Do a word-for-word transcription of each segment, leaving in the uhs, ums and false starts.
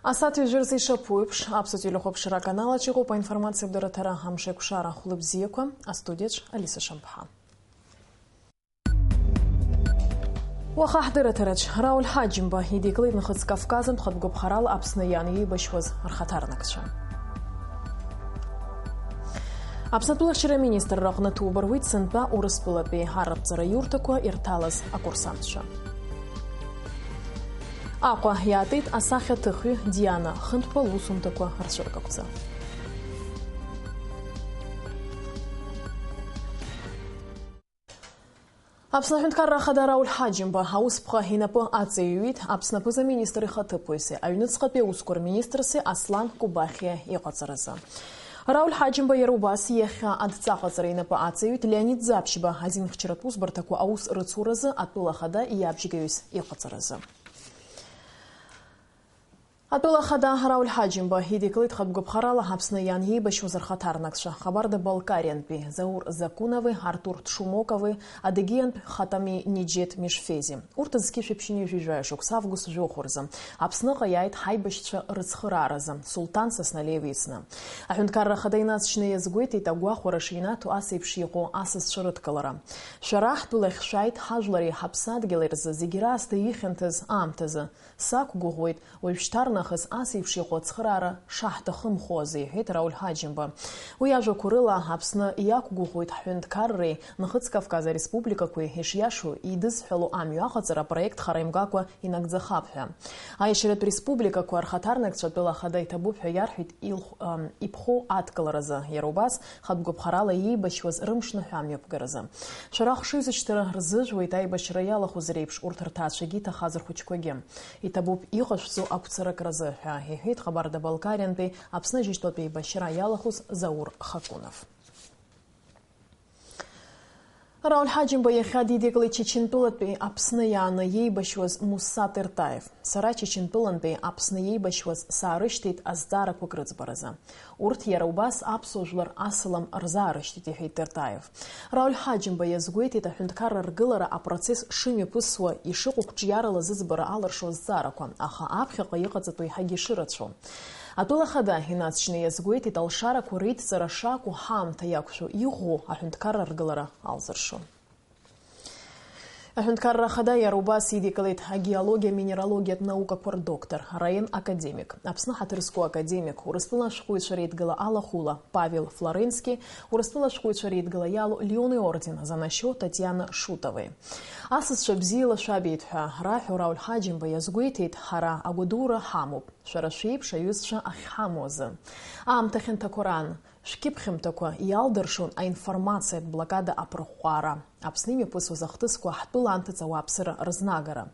Асааҭ ҩажәа рзы ишаԥу еиԥш, Аԥсуа телехәаԥшра аканал аҿы иҟоуп аинформациатә дырраҭара Амшеиқәшара хәлыбзиақәа, астудиаҿ Алиса Шамԥҳа. Уаха ҳдырраҭараҿ Рауль Ҳаџьымба идикылеит Нхыҵ Кавказынтә хатә гәаԥхарала Аԥсны иан иеибашьуаз рхаҭарнакцәа. Аԥснытәылахьчара аминистрра аҟны ҭоуба руит сынтәа Урыстәылатәи арраԥҵара иурҭақәа ирҭалаз акурсантцәа. Аҟәа иаатит асахьаҭыхҩы Диана Хынтәба лусумҭақәа рцәыргақәҵа. Аԥсны Аҳәынҭқарра Ахада Рауль Ҳаџьымба аусԥҟа инапы аҵаҩҩит Аԥсны аԥыза-министр ихаҭыԥуаҩси, аҩныҵҟатәи аусқәа рминистрси Аслан Кубахиа иҟаҵаразы. Рауль Ҳаџьымба иара убас иахьа адҵаҟаҵара инапы аҵаҩит Леонид Ӡаԥшьба азинхьчаратә усбарҭақәа аус рыцуразы атәыла ахада иабжьгаҩыс иҟаҵаразы. Атәыла ахада Рауль Ҳаџьымба идикылеит хатә гәаԥхарала Аԥсны иан иеибашьуаз рхаҭарнакцәа, Хабарда-Балкариантәи Заур Закунови, Артур Тшумокови, Адыгеиантә Хатами Неџьеҭ Мишфези. Урҭ зқьышә ԥшьынҩажәи жәаҩа шықәса август жәохә рзы Аԥсныҟа иааит ҳаибашьцәа рыцхырааразы, Сулҭан Сасналиев ицны. Аҳәынҭқарра Ахада инаҵшьны иазгәеиҭеит агәахәара шинаҭо ас еиԥш иҟоу асасцәа рыдкылара. Шәара ҳтәылахь шәааит ҳажәлари ҳаԥсадгьыли рзы зегь раасҭа ихьанҭаз аамҭазы. Сақәгәыӷуеит, уажәшьҭарнахыс ас еиԥш иҟоу ацхыраара шаҳҭахымхо азы, иҳәеит Рауль Ҳаџьымба. Уи ажәақәа рыла, Аԥсны иақәгәыӷуеит ҳҳәынҭқарреи Нхыҵ Кавказ ареспубликақәеи ишиашоу идызҳәало амҩа аҟаҵара апроект хара имгакәа инагӡахап ҳәа. Аиашьаратә республикақәа рхаҭарнакцәа атәыла ахада иҭабуп ҳәа иарҳәеит илхә-, ам, иԥхоу адкыларазы, иара убас хатә гәаԥхарала иеибашьуаз рымшныҳәа амҩаԥгаразы. Шәара ахшыҩзышьҭара рзыжәуеит аибашьра иалахәыз реиԥш урҭ рҭаацәагьы иҭахаз рхәыҷқәагьы. Иҭабуп иҟашәҵо агәцаракразы ҳәа, иҳәеит Хабарда-Балкариантәи Аԥсны Аџьынџьтәылатәи еибашьра иалахәыз Заур Хакунов. Рауль Ҳаџьымба иахьа дидикылеит Чечентәылатәи Аԥсны иааны иеибашьуаз Мусса Тертаев. Сара Чечентәылантәи Аԥсны иеибашьуаз саарышьҭит азҵаарақәак рыӡбаразы. Урҭ иара убас аԥсуа жәлар асалам рзаарышьҭит, иҳәеит Тертаев. Рауль Ҳаџьымба иазгәеиҭеит аҳәынҭқарра ргылара апроцесс шымҩаԥысуа, ишыҟоу қәҿиарала зыӡбара алыршо азҵаарақәа, аха аԥхьаҟа иҟаҵатәу еиҳагьы ишырацәоу. Атәыла ахада инаҵшьны иазгәеиҭеит алшарақәа реидҵара шакәу ҳаамҭа иақәшәо иӷәӷәоу аҳәынҭқарра ргылара алзыршо. Аҳәынҭқарра Ахада иара убас идикылеит агеологиа-минералогиатә наукақәа рдоктор, раен академик, Аԥсны ҳаҭыр зқәу академик, Урыстәыла ашәҟәыҩҩцәа реидгыла алахәыла Павел Флоренски, Урыстәыла ашәҟәыҩҩцәа реидгыла иалоу Леон иорден занашьоу Татиана Шутовеи. Асасцәа бзиала шәабеит ҳәа раҳәо Рауль Ҳаџьымба иазгәеиҭеит, ҳара агәадура ҳамоуп, шәара шәеиԥш аҩызцәа ахьҳамоу азы. Аамҭа хьанҭақәа раан, шәқьыԥхьымҭақәа иалдыршон аинформациатә блокада аԥырӷәӷәара, Аԥсны имҩаԥысуаз ахҭысқәа ҳтәыла анҭыҵ ауааԥсыра рызнагара.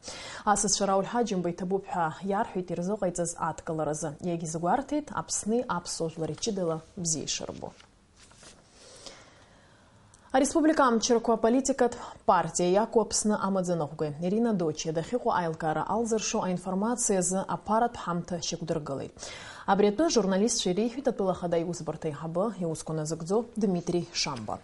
Асасцәа Рауль Ҳаџьымба иҭабуп ҳәа иарҳәеит ирзыҟаиҵаз адкыларазы. Иагьизгәарҭеит Аԥсни аԥсуа жәлари ҷыдала бзиа ишырбо. Ареспублика амчрақәа аполитикатә партиа иақәу Аԥсны амаӡаныҟәгаҩ Ирина Дочиа дахьыҟоу аилкаара алзыршо аинформациа азы аԥаратә ҳамҭа шьақәдыргылеит. Абри атәы ажурналистцәа иреиҳәеит атәыла ахада иусбарҭа аиҳабы иусқәа назыгӡо Дмитри Шамба.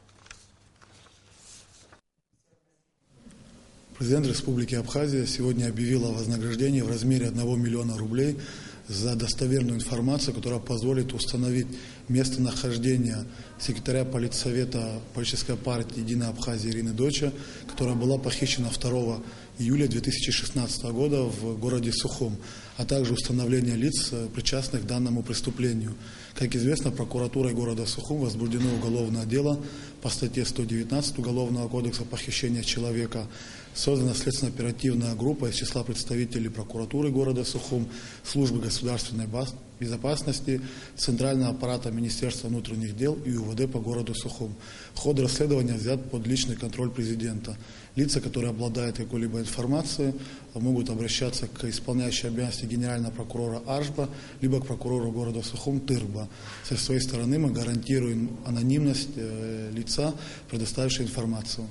Президент Республики Абхазия сегодня объявил о вознаграждении в размере одного миллиона рублей за достоверную информацию, которая позволит установить местонахождение секретаря политсовета политической партии «Единая Абхазия» Ирины Доча, которая была похищена второго июля две тысячи шестнадцатого года в городе Сухум, а также установление лиц, э, причастных к данному преступлению. Как известно, прокуратурой города Сухум возбуждено уголовное дело по статье сто девятнадцать Уголовного кодекса «Похищение человека». Создана следственно-оперативная группа из числа представителей прокуратуры города Сухум, службы государственной баз-, безопасности, центрального аппарата Министерства внутренних дел и У В Д по городу Сухум. Ход расследования взят под личный контроль президента. Лица, которые обладают какой-либо информацией, могут обращаться к исполняющей обязанности генерального прокурора Аржба либо к прокурору города Сухум Тырба. Со своей стороны мы гарантируем анонимность, э, лица, предоставившего информацию.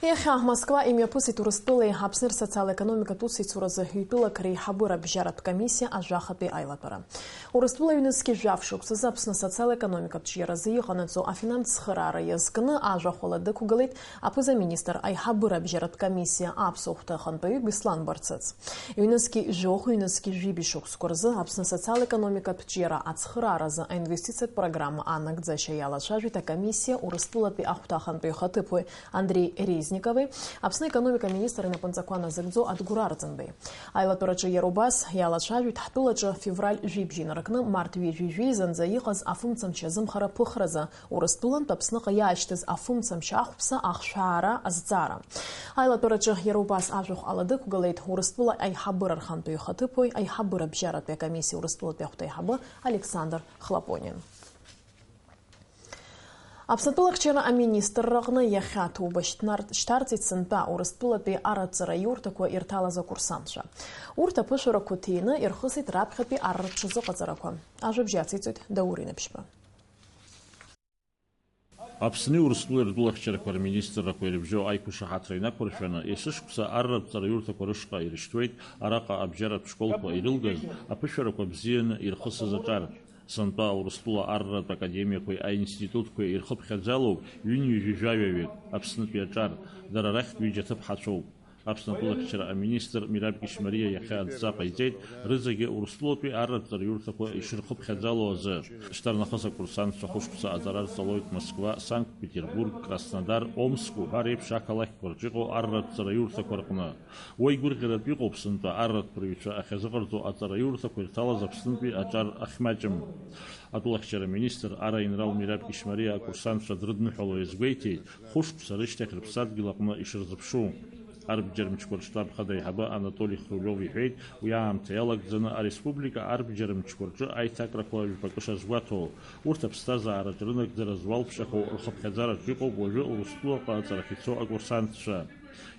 Иахьа Москва имҩаԥысит Урыстәылеи Аԥсни рсоциал-економикатә усеицуразы ҩтәылак реиҳабыра абжьаратә комиссиа ажәахатәи аилатәара. Урыстәыла ҩнызқьи жәаф шықәсазы Аԥсны асоциал-економикатә ҿиаразы иҟанаҵо афинанс цхыраара иазкны ажәахәала дықәгылеит аԥыза-министр аиҳабыра абжьаратә комиссиа аԥсуа хәҭа ахантәаҩы Беслан Барцыц. Ҩнызқьи жәохә, ҩнызқьи жәибжь шықәсқәа рзы Аԥсны асоциал-економикатә ҿиара ацхырааразы аинвестициатә программа анагӡашьа иалацәажәеит акомиссиа Урыстәылатәи ахәҭа ахантәаҩы ихаҭыԥуаҩ Андреи Резникови, Аԥсны аекономика аминистр инапынҵақәа назыгӡо Адгәыр Арӡынбеи. Аилатәараҿы иара убас иалацәажәеит ҳтәылаҿы февраль жәибжь инаркны март ҩажәи жәеизанӡа иҟаз афымцамч азымхара ԥыхразы Урыстәылантә Аԥсныҟа иаашьҭыз афымцамч ахәԥса ахшәаара азҵаара. Аилатәараҿы иара убас ажәахә ала дықәгылеит Урыстәыла аиҳабыра рхантәаҩы ихаҭыԥуаҩ, аиҳабыра абжьаратәи акомиссиа Урыстәылатәи ахәҭа аиҳабы Александр Хлопонин. Аԥсны атәылахьчара аминистрраҟны иахьа ҭоуба шьҭнар-, шьҭарҵеит сынтәа Урыстәылатәи арратә ҵараиурҭақәа ирҭалаз акурсантцәа. Урҭ аԥышәарақәа ҭины ирхысит раԥхьатәи арратә ҽазыҟаҵарақәа. Ажәабжь ациҵоит Даур Инаԥшьба. Аԥсни Урыстәылеи ртәылахьчарақәа рминистррақәа ирыбжьоу аиқәышаҳаҭра инақәыршәаны, есышықәса арратә ҵараиурҭақәа рышҟа ирышьҭуеит араҟа абжьаратә школқәа ирылгаз аԥышәарақәа бзианы ирхысыз аҿар. Сынтәа Урыстәыла арратә академиақәеи аинститутқәеи ирхыԥхьаӡалоуп ҩынҩажәи жәаҩаҩык Аԥснытәи аҿар, дара рахьтә ҩыџьа аҭыԥҳацәоуп. Аԥсны атәылахьчара аминистр Мираб Кьышьмариа иахьа адҵа ҟаиҵеит, рызегьы Урыстәылатәи арратә ҵараиурҭақәа ишырхыԥхьаӡало азы. Шьҭарнахыс акурсантцәа хәышықәса аҵара рҵалоит Москва, Санкт-Петербург, Краснодар, Омск уҳәа реиԥш ақалақьқәа рҿы иҟоу арратә ҵараиурҭақәа рҟны. Уа игәырӷьаратә иҟоуп сынтәа арратә рыҩцәа ахьазыҟарҵо аҵараиурҭақәа ирҭалаз Аԥснытәи аҿар ахьмаҷым. Атәылахьчара министр ар аинрал Мираб Кьышьмариа акурсантцәа дрыдныҳәало иазгәеиҭеит, хәышықәса рышьҭахь рыԥсадгьыл аҟны ишырзыԥшу. Арбџьар мчқәа рштаб хада аиҳабы Анатоли Хрулиов иҳәеит, уи аамҭа иалагӡаны ареспублика арбџьар мчқәа рҿы аиҭакрақәа жәпакы шазгәаҭоу. Урҭ аԥсҭазаараҿ рынагӡара зуалԥшьахо рхыԥхьаӡараҿ иҟоуп уажәы Урыстәылаҟа аҵарахь ицо акурсантцәа.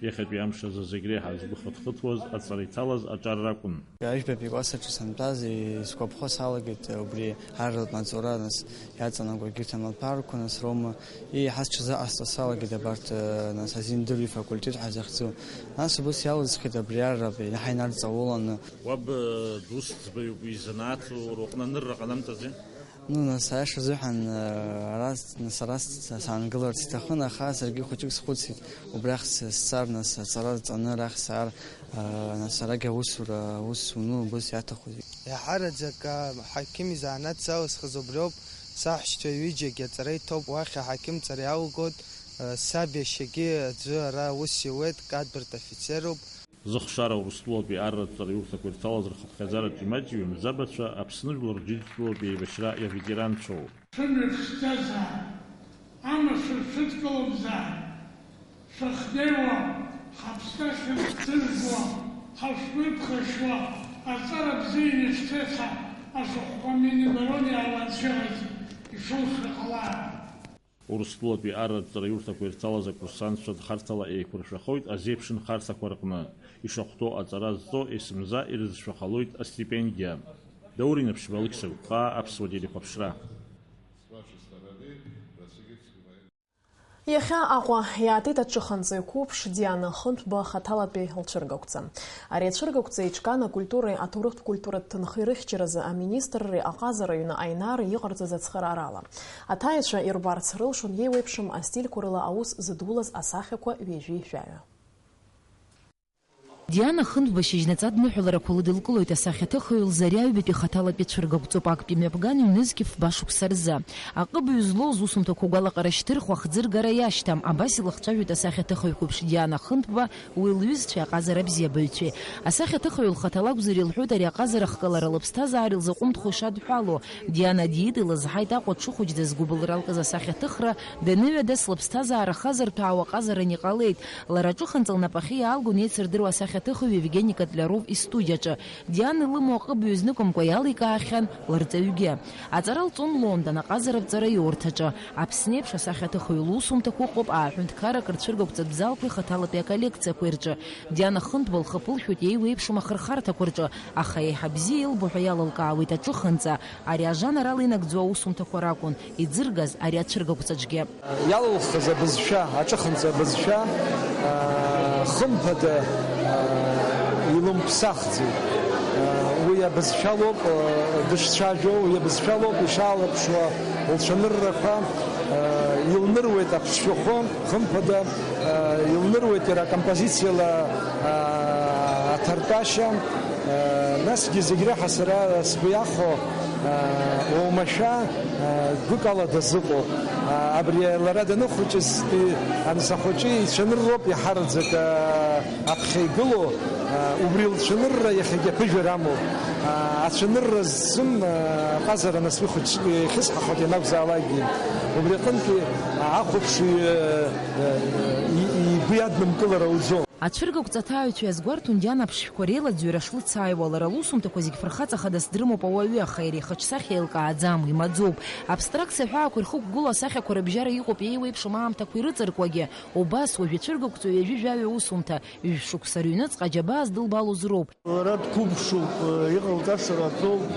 Иахьатәи амш азы зегь реиҳа згәы хыҭхыҭуаз аҵара иҭалаз аҿар ракәын. Ҩажәбатәи класс аҿы сантәаз, исгәаԥхо салагеит убри арратә маҵура, нас, иаҵанакуа егьырҭ амаҭәарқәа, нас, роума, еиҳа сҽазыҟасҵо салагеит абарҭ, нас, азиндырҩ факультет ҳәа захьӡу. Нас убыс иалысхит абри арратә, еиҳа инарҵауланы. Уаб, э, дус ӡбаҩуп, изанааҭ уроуп, анырра ҟанамҵази? Ну, нас, аиаша азыҳәан, э, ара, нас, ара с-, саангыларц иҭахын, аха саргьы хәыҷык схәыцит, убрахь с-, сцар, нас, аҵара рҵаны арахь саар, э, нас, арагь аусура, аус зуну убыс иаҭахузеи? Еиҳараӡак аҳақьым изанааҭ залысхыз убриоуп, саҳәшьцәа ҩыџьагьы аҵара иҭоуп, уахь аҳақьымҵара иалагоит, э, саб иашьагьы аӡәы ара аус иуеит, кадбыртә афицеруп. Зыхшара Урыстәылатәи арратә ҵараиурҭақәа ирҭалаз рхыԥхьаӡараҿ имаҷҩым Забацәа Аԥсны жәлар Џьынџьтәылатәи еибашьра иаветеранцәоуп. Шәымҩа шәцазааит, амашәыр шәыдкыломзааит, шәахьнеиуа, ҳаԥсҭа ахьынтә ҳцәыргуа, ҳашәҟәы ԥхашьуа, аҵара бзианы ишәцеит ҳәа ашәҟәқәа Минобороны иаауан шәыҟаз ишәылхра ҟалааит. Урыстәылатәи арратә ҵараиурҭақәа ирҭалаз акурсантцәа дхарҭала еиқәыршәахоит азеиԥш нхарҭақәа рҟны. Ишахәҭоу аҵара зҵо есымза ирызшәахалоит астипендиа. Даур Инаԥшьба, Алықьса Гәхаа, Аԥсуа телехәаԥшра. Иахьа Аҟәа иаатит аҽыханҵаҩ қәыԥш Диана Хынҭәба хаҭалатәи лцәыргақәҵа. Ари ацәыргақәҵа еиҿкаан акультуреи аҭоурыхтә культуратә ҭынхеи рыхьчаразы аминистрреи аҟазара аҩны аинаара иҟарҵаз ацхыраарала. Аҭаацәа ирбарц рылшон иеиуеиԥшым астильқәа рыла аус зыдулаз асахьақәа ҩажәи жәаҩа. Диана Хынҭәба шьыжьнаҵ адныҳәаларақәа лыдылкылоит асахьаҭыхҩы лзы ари аҩбатәи хаҭалатәи цәыргақәҵоуп актәи мҩаԥган ҩнызқь фба шықәса рзы. Аҟыбаҩ злоу зусумҭақәа гәалаҟара шьҭырхуа хӡыргара иашьҭам, абас илыхцәажәоит асахьаҭыхҩы қәыԥш Диана Хынҭәба, уи лҩызцәеи аҟазара абзиабаҩцәеи. Асахьаҭыхҩы лхаҭа лакәзар илҳәоит ари аҟазара хкалара лыԥсҭазаара илзаҟәымҭхо ишадҳәало. Диана Диида илызҳаит Аҟәа дшыхәыҷӡаз згәыбылра алкыз асахьаҭыхра, даныҩадас лыԥсҭазаара хазырҭәаауа ҟазаран иҟалеит. Лара аҿыханҵа лнапахьы иаалгон еицырдыруа асахьа Ҭыхҩы Евгени Котляров истудиаҿы. Диана илымоу аҟыбаҩ зныкымкәа иаликаахьан лырҵаҩгьы. Аҵара лҵон Лондон аҟазараԥҵара иурҭаҿы. Аԥсны еиԥш асахьаҭыхҩы лусумҭақәа ыҟоуп ааҳәынҭқаррак рцәыргақәҵатә залқәеи хаҭалатәи аколлекциақәеи рҿы. Диана Хынҭба лхы ԥылшәоит еиуеиԥшым ахырхарҭақәа рҿы, аха еиҳа бзиа илбо ҳәа иалылкаауеит аҿыханҵа. Ари ажанр ала инагӡоу аусумҭақәа ракәын иӡыргаз ари ацәыргақәҵаҿгьы. Иалылхыз абызшәа, аҿыханҵа абызшәа, аа, хымԥада, аа, илымԥсахӡеит. Аа, уи абызшәа лоуп, аа, дышцәажәо, уи абызшәа лоуп ишаалырԥшуа лцәаныррақәа, аа, илныруеит аԥсшәахәы, хымԥада, аа, илныруеит иара акомпозициала, аа, аҭартәашьа. Насгьы зегь реиҳа сара сгәы иахәо, уамашәа гәыкала дазыҟоуп. Абри лара даныхәыҷызтәи анзахәыҷы ицәанырроуп иаҳараӡак аԥхьа игылоу, убри лцәанырра иахьагьы аԥыжәара амоуп. Ацәанырра зцым аҟазара нас уи хәыҷ ихьысҳахоит ианакәзаалакгьы. Убри аҟынтәи ахәаԥшҩы игәы иаднымкылар ауӡом. Ацәыргақәҵа аҭааҩцәа иазгәарҭон Диана аԥшшәқәа реилаӡҩара шлыцааиуа, лара лусумҭақәа зегь фырхаҵа хадас дрымоуп ауаҩы, аха иара ихаҿсахьа еилкааӡам, имаӡоуп. Абстракциа аҳәаақәа ирхықәгылоу асахьақәа рыбжьара иҟоуп еиуеиԥшым аамҭақәа ирыҵаркуагьы. Убас уажә ацәыргақәҵаҩы ҩажәи жәаҩа усумҭа, ҩажәа шықәса рыҩныҵҟа аџьабаа здылбалоз роуп. Лара дқәыԥшуп, иҟалҵаша раҵоуп,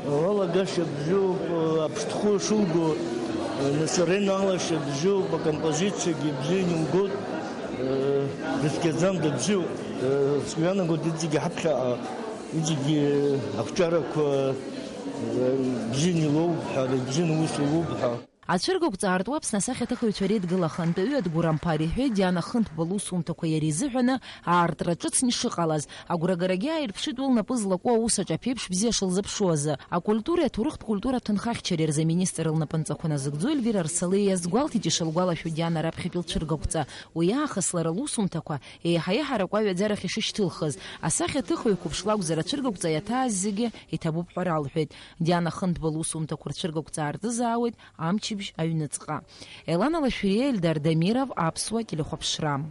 лалагашьа бзиоуп, аԥштәхәы шылго, нас реинаалашьа бзиоуп, акомпозициагьы бзианы илгоит, дыцәгьаӡам, дыбзиоуп. Сгәы иаанагоит, иҵегьы ҳаԥхьаҟа, иҵегьы ақәҿиарақәа бзианы илоуп ҳәа, бзианы аус луп ҳәа. Ацәыргақәҵа аартуа Аԥсны асахьаҭыхыҩцәа реидгыла ахантәаҩы Адгәыр Амԥар иҳәеит, Диана Хынҭба лусумҭақәа иара изыҳәаны аартра ҿыцны ишыҟалаз. Агәрагарагьы ааирԥшит уи лнапы злаку аус аҿы аԥеиԥш бзиа шылзыԥшу азы. Акультуреи аҭоурыхтә культура аҭынхахьчареи рзы аминистр лнапынҵақәа назыгӡо Эльвира Арсалиа иазгәалҭеит ишылгәалашәо Диана раԥхьатәи лцәыргақәҵа. Уи аахыс лара лусумҭақәа еиҳа-еиҳарак уаҩаӡарахь ишышьҭылхыз. Асахьаҭыхҩы қәыԥш лакәзар, ацәыргақәҵа иаҭааз зегьы иҭабуп ҳәа ралҳәеит. Диана Хынҭба лусумҭақәа рцәыргақәҵа аартызаауеит амчыбжь аҩныҵҟа. Елана Лашәриа, Ельдар Дамиров, Аԥсуа телехәаԥшра.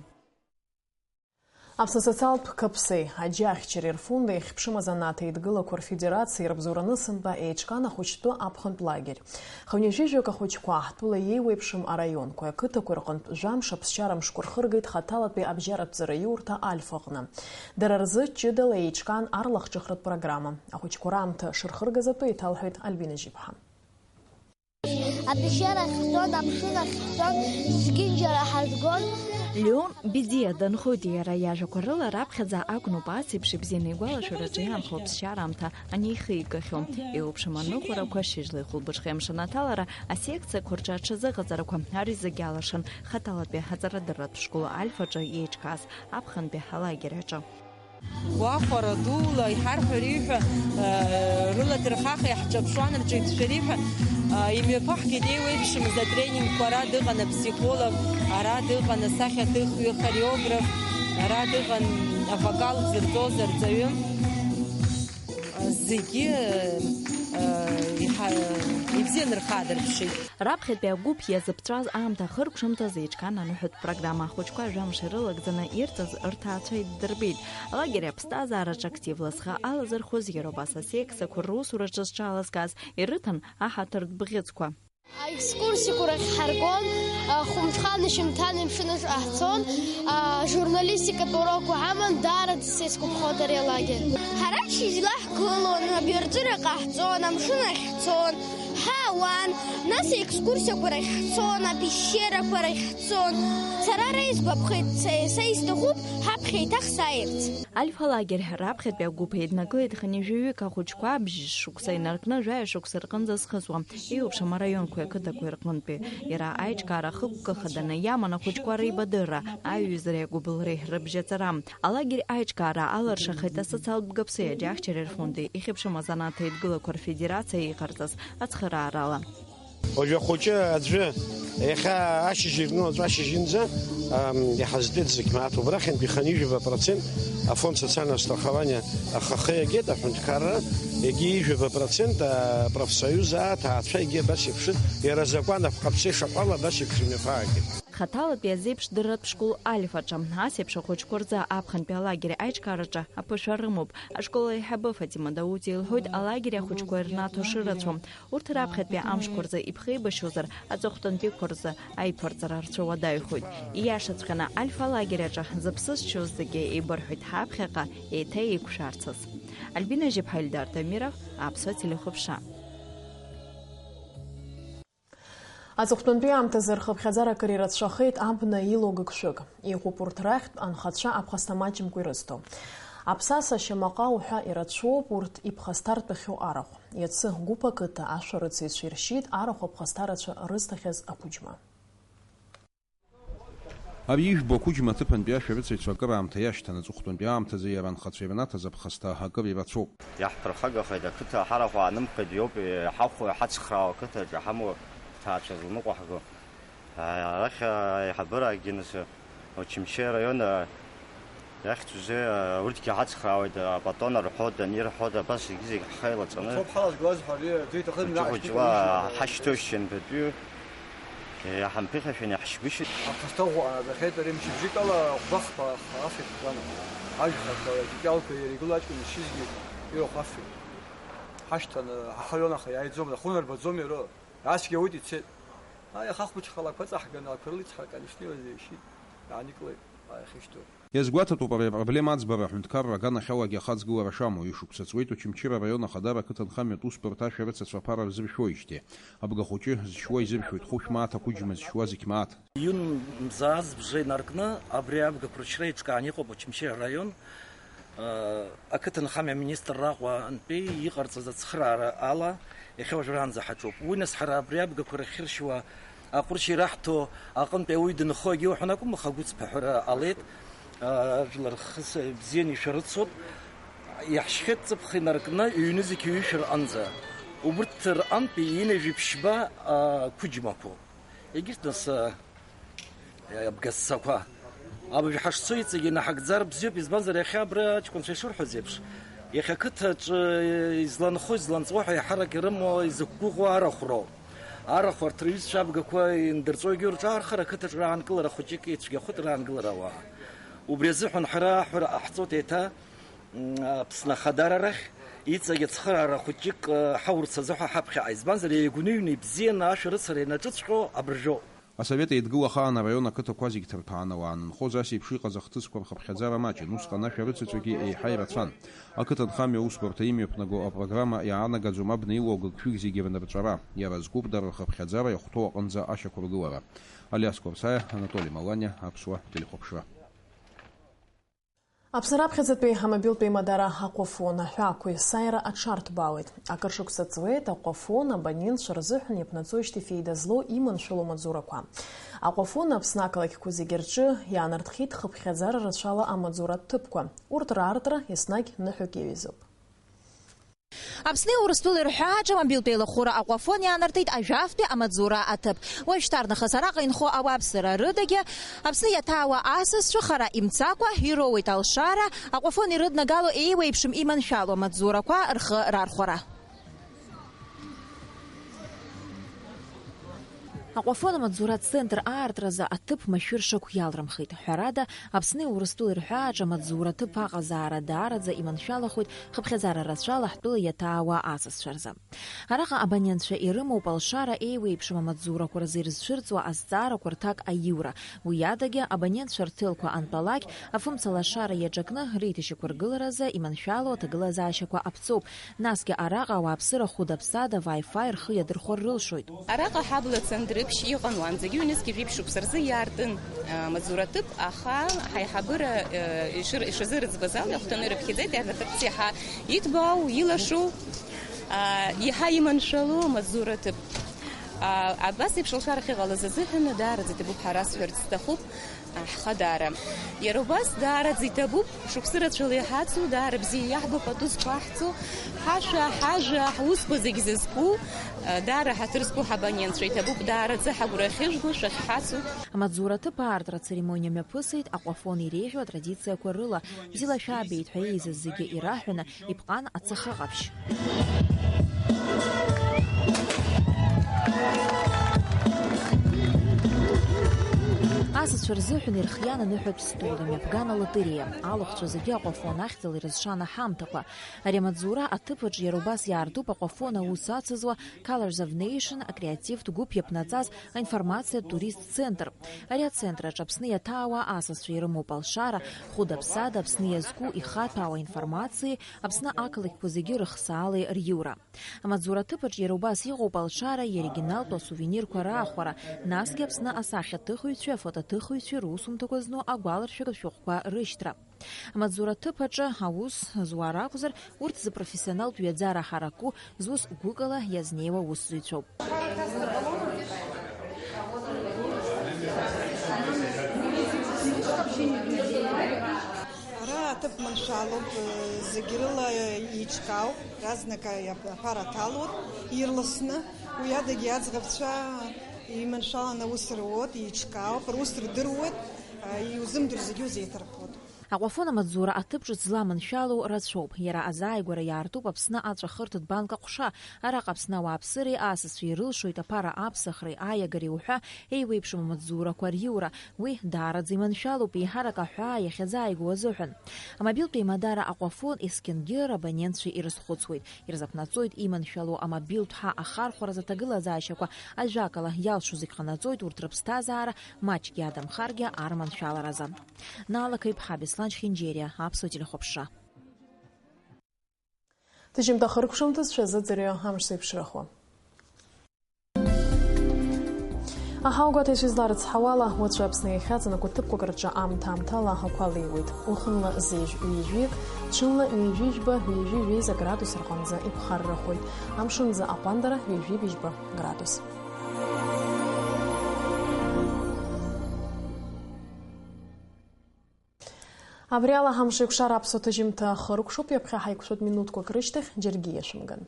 Аԥсны асоциалтә қыԥсеи аџьаахьчареи рфонди ахьԥшым азанааҭ еидгылақәа рфедерациеи рыбзоураны сынтәа еиҿкаан ахәыҷтәы аԥхынтә лагер. Хынҩажәижәаҩык ахәыҷқәа ҳтәыла еиуеиԥшым араионқәеи ақыҭақәеи рҟынтә жәамш аԥсшьара мшқәа рхыргеит хаҭалатәи абжьаратә ҵараиурҭа Альфа аҟны. Дара рзы ҷыдала еиҿкаан арлахҿыхратә программа. Ахәыҷқәа раамҭа шырхыргаз атәы еиҭалҳәеит Альбина Жьыԥҳа. Апещера ахьӡон, амшын ахьӡон, зегьынџьара ҳазгон. Леон Бедиа данхоит иара иажәақәа рыла раԥхьаӡа акәноуп ас еиԥш ибзианы игәалашәараҿы иаанхо аԥсшьара аамҭа анихигахьоу. Еиуеиԥшым аныҟәарақәа, шьыжьла ихәылбыҽхеи амшын аҭалара, асекциақәа рҿы аҽазыҟаҵарақәа, ари зегьы алшон хаҭалатәи аҵарадырратә школ Альфаҿы еиҿкааз аԥхынтәи алагер аҿы. Гәахәара дула иҳарҳәар ииҳәа, э, рыладырхаха иаҳҿаԥшуан рҿы ишәариҳәа, э, имҩаԥаҳгеит еиуеиԥшымыз атренингқәа, ара дыҟан апсихолог, ара дыҟан асахьаҭыхҩы, хореограф, ара дыҟан авокал дзырҵоз арҵаҩы. Зегьы, э, иҳа-, ибзианы рхадырԥшит. Раԥхьатәи агәыԥ иазыԥҵәаз аамҭа ахыркәшамҭазы еиҿкаан аныҳәатә программа. Ахәыҷқәа жәамш ирылагӡаны ирҵаз рҭаацәа иддырбеит. Алагер аԥсҭазаараҿы активла зхы алазырхәыз иара убас асекциақәа русураҿы зҽалазкааз ирыҭан аҳаҭыртә бӷьыцқәа. Аекскурсиақәа рахь ҳаргон, а, хәымҽхан ашьыжьымҭан амшын аҿы ҳцон, а, ажурналистикатә урокқәа ҳаман, даараӡа сеицгәаԥхоит ари алагер. Ҳара шьыжьла ҳгылон, абаҩрҵәыра ҟаҳҵон, амшын ахь ҳцон. Ҳаауан, нас аекскурсиақәа рахь ҳцон, апещерақәа рахь ҳцон. Сара ара исгәаԥхеит, са, са исҭахуп ҳаԥхьа еиҭах сааирц. Альфа лагер раԥхьатәи агәыԥ еиднакылеит хынҩажәаҩык ахәыҷқәа, бжьшықәса са инаркны жәаҩа шықәса рҟынӡа зхысуа, еиуеиԥшым араионқәеи ақыҭақәеи рҟынтәи. Иара аиҿкаара ахықәкы хаданы иаман ахәыҷқәа реибадырра, аиҩызареи агәыбылреи рыбжьаҵара. Алагер аиҿкаара алыршахеит асоциалтә бгаԥси аџьаахьчареи рфонди ихьыԥшым азанааҭ еидгылақәа рфедерациа иҟарҵаз ацхыраарала. Уажәы ахәыҷы аӡәы иахьа ашьыжь ирну аӡә ашьыжьынӡа, ам, иҳаздеит зегь мааҭ. Убрахьынтә иханы ҩажәа процент афонд социального страхования ахахы иагеит, аҳәынҭқарра, егьи ҩажәа процент апрофсоюз, аҭаацәа, егьи абас иԥшын, иара азакәан ахәҟаԥса ишаҟәала абас еиԥш имҩаԥаагеит. Хаҭалатәи азеиԥш дырратә школ Альфаҿы, ас еиԥш ахәыҷқәа рзы аԥхынтәи алагери аиҿкаараҿы аԥышәа рымоуп. Ашкол аиҳабы Фатима Дауҭ илҳәоит, алагери ахәыҷқәа ирнаҭо шырацәоу. Урҭ раԥхьатәи амшқәа рзы иԥхеибашьозар, аҵыхәтәантәиқәа рзы аиԥырҵра рцәуадаҩхоит. Ииашаҵәҟьаны, Альфа алагериаҿы зыԥсы зшьоз зегьы еибырҳәоит, ҳаԥхьаҟа еиҭа еиқәшәарцаз. Альбина Жьаԥҳа, Ильдар Тамиров, Аԥсуа телехәаԥшра. Аҵыхәтәантәи аамҭазы рхыԥхьаӡара акыр ирацәахеит абна илоу гыгшәыг. Иҟоуп урҭ рахьтә анхацәа аԥхасҭа маҷымкәа ирызҭо. Аԥсаса шьамаҟа уҳәа ирацәоуп урҭ иԥхасҭартәахьоу арахә. Иацы Гәыԥ ақыҭа ашәарыцаҩцәа иршьит арахә аԥхасҭа рацәа рызҭахьаз ақәыџьма. Абри ижәбо ақәыџьма аҭыԥантәи ашәарыцаҩцәа акыраамҭа иашьҭан, аҵыхәтәантәи аамҭазы иара анхацәа ирнаҭаз аԥхасҭа акыр ирацәоуп. Иаҳԥырхагахеит ақыҭа, ҳарахә аанымхеит, иоуп иҳахәо, иҳацхраауа ақыҭаҿы иҳамоу ҭаацәа зланыҟәаҳго. Арахь аиҳабыра агенс Очамчыра араион иахьӡузеи, урҭгьы ҳацхраауеит, апатон рҳәода, анирҳәода, абас зегьы-зегь ҳхы еилаҵаны. Ҭоуп ҳалазгылаз ҳәа ари аӡәы иҭахын. Хәыҷы-хәыҷла ҳашьҭоушьҭ ианбатәи, иҳамԥыхьашәан иаҳшьгәышьеит. Аԥхасҭа ӷәӷәа ааӡахьеит, ари мчыбжьык ала ӷәӷәа хԥа афеит ҳган. Ажәхаҵа акьалқәа иара игылоу аҷкәын ишьызгьы ирахә афеит. Ҳашьҭан, ҳахаҩон, аха иааиӡом, ахәы нарбаӡом иара. Асгьы ауеит, ицеит. Аи, аха ахәыҷ халақәа ҵаҳганы, алқәа рылицҳаркын, ишнеиуаз еишьит, иааникылеит, аихьышьҭоуп. Иазгәаҭатәуп ари апроблема аӡбара аҳәынҭқарра аганахьалагьы ахаҵгылара шамоу. Ишықәса ҵуеит Очамчыра араион Ахадара ақыҭанхамҩатә усбарҭа ашәарыцацәа аԥара рзыршәоижьҭеи. Абгахәыҷы зшьуа изыршәоит хәышә мааҭ, ақәыџьма зшьуа зқь мааҭ. Ҩын мза азбжа инаркны абри абгақәа ршьра еиҿкааны иҟоуп Очамчыра араион. Ақыҭанхамҩа аминистрра Аҟәантәи иҟарҵаз ацхыраара ала, иахьа уажәраанӡа ҳаҿуп. Уи нас ҳара абри абгақәа рахьыршьуа аҟәыршь ираҳҭо аҟынтәи ауаҩы дынхо егьиуҳәан акәым, аха агәыҵԥаҳәара ҟалеит. Ажәлар хыс бзианы ишәарыцоит. Иаҳшьхьеит ҵыԥх инаркны ҩ-нызқь ҩышәа рҟынӡа. Убырҭ рҟынтәи ҩынҩажәи ԥшьба ақәыџьмақәоуп. Егьырҭ нас, а, абгассақәа. Абыржә ҳашцо иҵегьы инаҳагӡар бзиоуп, избанзар, иахьа абра аҷкәынцәа ишырҳәаз еиԥш, иахьа ақыҭаҿы изланхо, изланҵуа ҳәа еиҳарак ирымоу, изықәгәыӷуа арахә роуп. Арахә арҭ рҩызцәа абгақәа индырҵогьы рҿаархар, ақыҭаҿы раанкылара хәыҷык ицәгьахоит раанкылара ауаа. Убри азыҳәан ҳара аҳәара ҟаҳҵоит еиҭа, м, Аԥсны Ахадара рахь, иҵегь ацхыраара хәыҷык, э, ҳаурц азыҳәа ҳаԥхьаҟа, избанзар, еигәныҩны ибзианы ашәарыцара ианаҿыҵәҟьо абыржәоуп. Асовет Еидгыла ахаан араион ақыҭақәа зегь ҭырҭәааны уаанхоз, ас еиԥш иҟаз ахҭысқәа рхыԥхьаӡара маҷын, усҟан ашәарыцаҩцәагьы еиҳа ирацәан. Ақыҭанхамҩа аусбарҭа имҩаԥнаго апрограмма иаанагаӡом абна илоу агыгшәыг зегьы рнырҵәара, иара зкуп дара рхыԥхьаӡара иахәҭоу аҟынӡа ашьақәыргылара. Алиас Қәарсаиа, Анатоли Маланиа, Аԥсуа телехәаԥшра. Аԥсны раԥхьаӡатәи амобилтә еимадара Аҟәафон аҳәаақәа есааира аҽарҭбаауеит. Акыр шықәса ҵуеит Аҟәафон абонентцәа рзыҳәан иаԥнаҵоижьҭеи феида злоу иманшәалоу амаҵзурақәа. Аҟәафон Аԥсны ақалақьқәа зегьы рҿы иаанарҭхьеит хыԥхьаӡара рацәала амаҵзуратә ҭыԥқәа. Урҭ раартра еснагь ныҳәак иаҩызоуп. Аԥсни Урыстәылеи рҳәааҿы амобилтә еилахәыра Аҟәафон иаанартит ажәафтәи амаҵзура аҭыԥ. Уажәшьҭарнахыс араҟа инхо ауааԥсыра рыдагьы Аԥсны иаҭаауа асасцәа хара имцакәа ироуеит алшара, Аҟәафон ирыднагало еиуеиԥшым иманшәалоу амаҵзурақәа рхы рархәара. Аҟәафон амаҵзура ацентр аартразы аҭыԥ машәыршақә иалрымхит. Ҳәарада, Аԥсни Урыстәылеи рҳәааҿы амаҵзура ҭыԥ аҟазаара даараӡа иманшәалахоит хыԥхьаӡара рацәала ҳтәыла иаҭаауа асасцәа рзы. Араҟа абонентцәа ирымоуп алшара еиуеиԥшым амаҵзурақәа рзы ирызцәырҵуа азҵаарақәа рҭак аиура. Уи адагьы, абонентцәа рҭелқәа антәалак, афымца лашара иаҿакны, реиҭашьақәыргыларазы иманшәалоу аҭагылазаашьақәа аԥҵоуп. Насгьы араҟа ауааԥсыра хәыда-ԥсада Wi-Fi рхы иадырхәар рылшоит. Араҟа ҳабла цандрыԥшь иҟан уаанӡагьы ҩнызқьи жәиԥшь шықәса рзы иаартын, а, маҵзура ҭыԥ, аха ҳаиҳабыра, э, ишыр-, ишазырыӡбаз ала иахәҭаны ирыԥхьаӡеит, иаҳ-, аҭыԥ иаҳа иҭбаау, илашоу, а, иаҳа иманшәалоу амаҵзура ҭыԥ. А, абас еиԥш алшара ахьыҟалаз азыҳәан даараӡа иҭабуп ҳәа расҳәарц сҭахуп. Ҳхадара. Иара убас даараӡа иҭабуп, шықәсы рацәала иҳацу, даара бзиа иаҳбо, пату зқәаҳҵо, ҳашәа, ҳажәа, ҳусқәа зегь зызку, даара ҳаҭыр зқәу ҳабонентцәа иҭабуп, даараӡа ҳагәра ахьыжәго шәахьҳацу. Амаҵзура ҭыԥ аартра ацеремониа мҩаԥысит Аҟәафон иреиӷьу атрадициақәа рыла, бзиала шәаабеит ҳәа еизаз зегьы ираҳәаны, иԥҟан ацаха ҟаԥшь. Рзыҳәан ирхиан аныҳәатә стол, имҩаԥган алотереиа. Алахәцәа зегьы Аҟәафон ахьӡала ирызшан аҳамҭақәа. Ари амаҵзура аҭыԥаҿ иара убас иаартуп Аҟәафон аус ацызуа Colors of Nation акреативтә гәыԥ иаԥнаҵаз аинформациатә туристтә центр. Ари ацентр аҿы Аԥсны иаҭаауа асасцәа ирымоуп алшара, хәыда-ԥсада Аԥсны иазку ихаҭәаауа информациеи Аԥсны ақалақьқәа зегьы рыхсаалеи риура. Амаҵзура аҭыԥаҿ иара убас иҟоуп алшара, иоригиналтәу асувенирқәа раахәара, насгьы Аԥсны асахьаҭыхыҩцәеи афотоҭыхыҩцәеи русумҭақәа зну агәаларшәага шәҟәқәа рышьҭра. Амаҵзура аҭыԥ аҿы аус зуа ракәзар, урҭ зыпрофессионалтә ҩаӡара ҳараку, зус гәыкала иазнеиуа усзуҩцәоуп. Ара аҭыԥ маншәалоуп, зегь рыла еиҿкаауп, разнак аԥара ҭалоит ирласны, уи адагьы аӡӷабцәа иманшәаланы аус руеит, еиҿкаауп, рус рдыруеит, иузымдыр зегьы узеиҭарԥоит. Аҟәафон амаҵзура аҭыԥ ҿыц зламаншәалоу рацәоуп. Иара азааигәара иаартуп Аԥсны аҵәахырҭатә банк аҟәша. Араҟа Аԥсны ауааԥсыреи асасцәеи ирылшоит аԥара аԥсахреи аиагареи уҳәа еиуеиԥшым амаҵзурақәа риура. Уи даараӡа иманшәалоуп, еиҳарак аҳәаа иахьазааигәоу азыҳәан. Амобилтә еимадара Аҟәафон есқьынгьы рабонентцәа ирызхәыцуеит, ирзаԥнаҵоит иманшәалоу амобилтә ҳа ахархәаразы аҭагылазаашьақәа, ажәакала, иалшо зегь ҟанаҵоит, урҭ рыԥсҭазаара маҷк иадамхаргьы арманшәаларазы. Наала Қаиԥҳа, Беслан Чхинџьериа, Аԥсуа телехәаԥшра. Ҭыжьымҭа хыркәшамҭаз шәазыӡырҩы амш зеиԥшрахо. Аҳауагәаҭаҩцәа изларыцҳауала, уаҵәы Аԥсны иахьаҵанакуа ҭыԥқәак рҿы аамҭа-аамҭала ақәа леиуеит. Уахынла зежә-ҩажәиҩык, ҽынла ҩажәи жәба, ҩажәи жәеиза градус рҟынӡа иԥхаррахоит. Амшынӡы аҟәандара ҩажәи быжьба градус. Абри ала ҳамш еиқәшара аԥсуа ҭыжьымҭа хыркәшоуп, ҩаԥхьа ҳаиқәшәоит минуҭқәак рышьҭахь, џьаргьы иашәымган.